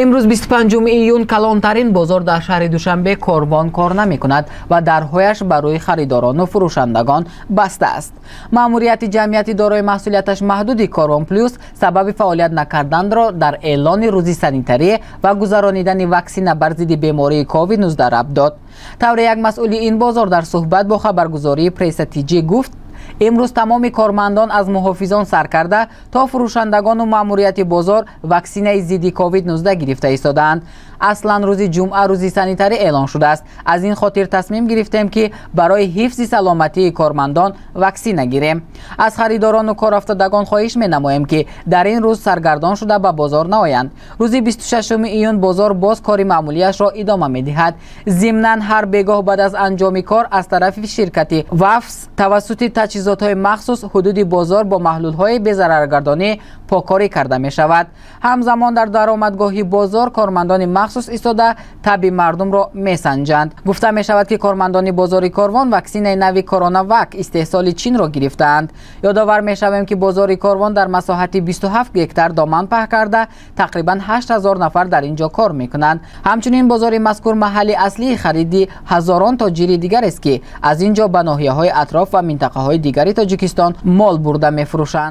Имрӯз 25 июн калонтарин бозор дар шаҳри Душанбе Корвон кор намекунад ва дарҳояш барои харидорону фурӯшандагон баста аст. Маъмурияти ҷамъияти дорои маҳсулияташ маҳдуди Корвон Плюс сабаби фаъолият накарданро дар эълони рӯзи санитарӣ ва гузаронидани ваксина бар зидди бемории COVID-19 рабт дод. Тавре як масъули ин бозор дар суҳбат бо хабаргузории Пресса ТЖ гуфт, имрӯз тамоми кормандон аз муҳофизон сар карда то фурӯшандагону маъмурияти бозор ваксинаи зидди COVID-19 гирифта истодаанд. Аслан рӯзи ҷумъа рӯзи санитарӣ эълон шудааст. Аз ин хотир тасмим гирифтем, ки барои ҳифзи саломатии кормандон ваксина гирем. Аз харидорону корафтодагон хоҳиш менамоем, ки дар ин рӯз саргардон шуда ба бозор наоянд. Рӯзи 26 июн бозор боз кори маъмулияшро идома медиҳад. Зимнан ҳар бегоҳ баъд аз анҷоми кор аз тарафи ширкати Вафс тавассути таҷҳизотҳои махсус ҳудуди бозор бо маҳлулҳои безараргардонӣ поккорӣ карда мешавад. Ҳамзамон дар даромадгоҳи бозор кормандони махсус истода таби мардумро месанҷанд. Гуфта мешавад, ки кормандони бозори Корвон ваксинаи нави Коронавак истеҳсоли Чинро гирифтаанд. Ёдовар мешавем, ки бозори Корвон дар масоҳати 27 гектар доман паҳн карда, тақрибан 8000 нафар дар ин ҷо кор мекунанд. Ҳамчунин бозори мазкур маҳалли аслии хариди ҳазорон тоҷири дигарест, ки аз ин ҷо ба ноҳияҳои атроф ва минтақаҳои дигари Тоҷикистон мол бурда мефурӯшанд.